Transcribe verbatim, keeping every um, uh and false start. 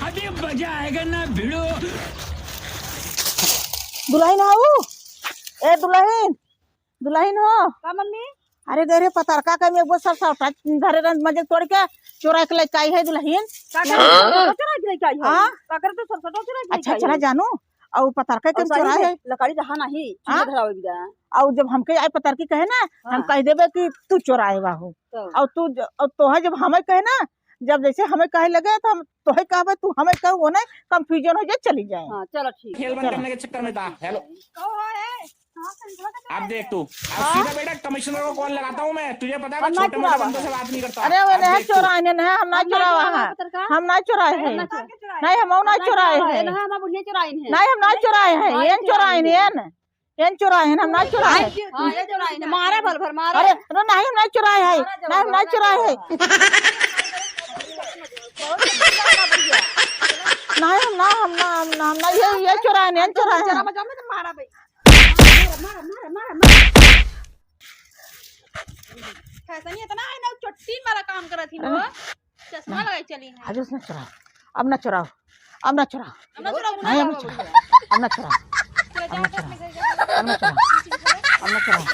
अभी मजा आएगा ना भिड़ो। दुलहिन हो, ए दुलहिन, दुलहिन हो। का मम्मी? अरे दे रे पतरका के में एगो सरसौटा धरे रंग मजे तोड़ के चोरा के लेके आई है दुलहिन। का करे? हाँ? सरसौटा चोरा के लेके आई है? हाँ? का करे तो सरसौटा चोरा के अच्छा, लेके आई चला है? जानू, और पतरका के और साड़ी चोरा में है। लकड़ी रहा नहीं, हाँ? चूल्हा धरावे बिदा। और जब हमके आई पतरकी कहे ना, हम हाँ। कह देबे कि तू चोराए बा हो। तो? और तू ज-, और तोहे जब हमें कहे ना, जब जैसे हमें कहे लगे तो हम तोहे कहबे, तू हमें कहो, वो नहीं confusion हो जाए, चली जाए। हाँ, चलो ठीक है। खेल बंद चलो। करने के चक्कर में था। हेलो। कहो है। आप देख तू, आप हाँ? सीधा बेटा कमिश्नर को कॉल लगाता हूँ मैं, तुझे पता है मैं हम ना छोटे मोटे चुरावा बंदों से है। बात नहीं करता। अरे वो आप नहीं देख तू। चोराए हैं, नहीं, हम ना हम ना चोरावा चोरावा है। पतरका। हम ना चोराए हम हैं। ना चोराए। नहीं, हम ना हम ना चोराए चोरावा है। हैं। ना, हम बुढ़िया चोराए हैं। नहीं, हम ना चोराए हैं। हाँ, ये ये चोराए चोराए हैं। हैं। एन चोराए हैं, हम ना चोराए हैं। हाँ, ये चोराए हैं। मारा भल भर, मारा। अरे, अरे, नहीं, हम ना चोराए हैं। मारा नहीं, हम ना चोराए हैं। बहुत अच्छा, बहुत बढ़िया। नहीं, हम ना, हम ना, हम ना, हम ना, ये, ये चोराए हैं, एन चोराए हैं। जरा मजा में तो मारा भाई। मारा, मारा, मारा, मारा, मारा। फैशन ही इतना है ना, चोटीन वाला काम करत ही अरे वो। चश्मा लगाई चली है। आज उसने चुराओ, अब ना चुराओ, अब ना चुराओ। अब ना चुराओ, नहीं, अब ना चुराओ, अब ना चुराओ, चलो, अब ना जाओ, चुराओ, अपने घर जाओ। अब ना चुराओ, अब ना चुराओ।